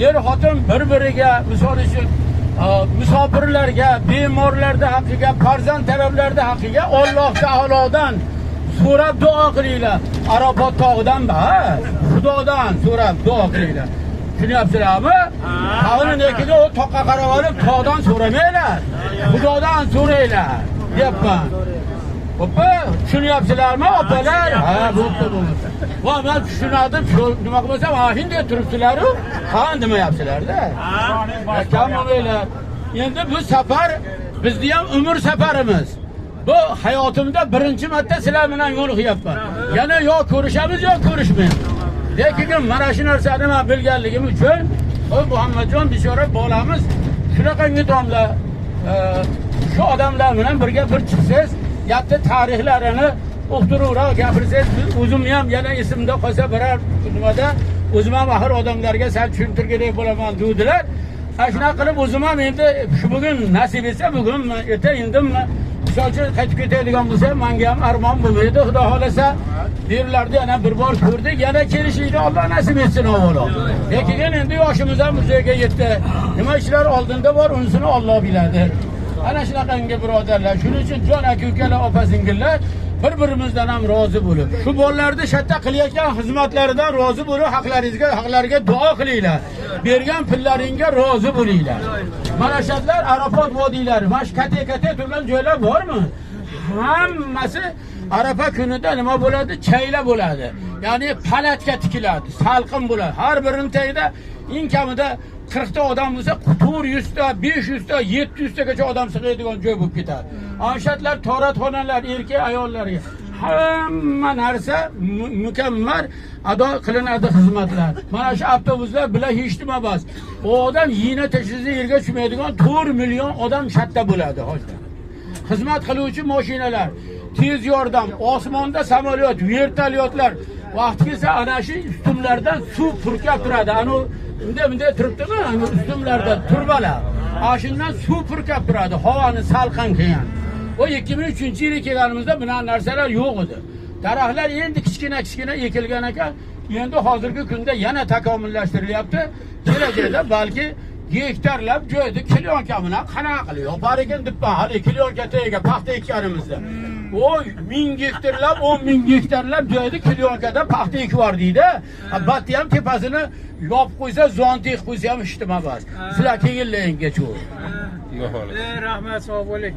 Er xotin bir-biriga, misol uchun, musofirlarga, bemorlarda haqqiga, farzand talablarda haqqiga Alloh taolodan so'rab duo qilinglar. Arafot tog'idan ba, Xudodan so'rab duo qilinglar. Tushunyapsizlarmi? Tog'ini nekiga u toqqa qarab olib tog'dan so'ramanglar. Xudodan so'ranglar, deyapman. Hoppa, tushunyapsizlarmi, opalar? Ha, bo'pti, bo'lmasa. Va men tushunadim, shu nima qilmasam, ha, hindi turibsizlar-u, ha, demayapsizlar-da. Kam bo'lmanglar. Endi bu safar bizni ham umr safarimiz. Bu hayotimda birinchi marta sizlar bilan yo'liqyapman. Yana yo ko'rishamiz, yo ko'rishmaymiz. Lekin mana shu narsani men bilganligim uchun, o Muhammadjon bechora bolamiz shunaqangi domla, shu odamlar bilan birga bir chiqsangiz, gapni tarixlarini uqtiruvroq gapirsangiz, o'zimni ham yana esimda qolsa biror nimada o'zim ham axir odamlarga sal tushuntirgandek bo'laman dedilar. Ha, shunaqa qilib o'zim ham endi shu bugun nasib etsa bugunmi, erta indimmi, misol uchun qaytib ketadigan bo'lsa, menga ham armon bo'lmaydi, Xudo xohlasa. Bu yerlarda yana bir bor ko'rdik, yana kelishlikni Alloh nasib etsin avvalo. Lekin endi yoshimiz ham bir joyga yetdi. Nima ishlar oldinda bor, unisini Alloh biladi. Ana shunaqangi birodarlar, shuning uchun jon aka ukalar, opa singillar bir-birimizdan ham rozi bo'lib, shu bolalarni shatta qilayotgan xizmatlaridan rozi bo'lib, haqlaringizga, haqlariga duo qilinglar. Bergan pullaringga rozi bo'linglar. Mana shular Arafot vodiylari, mana shu katta-katta turgan joylar bormi? Hammasi Arafa kunida nima bo'ladi? Chayla bo'ladi. Ya'ni palatka tikiladi, salqin bo'ladi. Har birining tagida eng kamida 40 ta odam bo'lsa, 400 ta, 500 ta, 700 tagacha odam sig'adigan joy bo'lib ketadi. Anshatlar, toratxonalar, erkak ayollarga hamma narsa mukammal ado qilinadi xizmatlar. Mana shu avtobuslar bilan hech nima emas. U odam yina tashlasa yerga tushmaydigan 4 million odam shatta bo'ladi hozir. Xizmat qiluvchi mashinalar, tez yordam, osmonda samolyot, vertolyotlar vaqti kelsa ana shu ustunlardan suv purkab turadi. Anu bunday bunday turibdimi? Anu ustunlarda turbalar. Ana shundan suv purkab turadi, havoni salqin qilgan. O 2003-yili kelganimizda bunaqa narsalar yo'q edi. Daraxtlar endi kichkina-kichkina ekilgan ekan. Endi hozirgi kunda yana takomillashtirilyapti. Kelajakda balki gektarlab joyni klyonka bilan qanaqa qilib yopar ekan debman. Hali klyonka tagiga paxta ekkanimizda. O 1000 gektarlab, 10 ming gektarlab joyni klyonkada paxta ekib yubordikda. Batni ham tepasini yopib qo'ysa, zonti ekib qo'ysa ham hech nima emas. Sizlar kelinglar engacha. Rahmat, sog' bo'ling.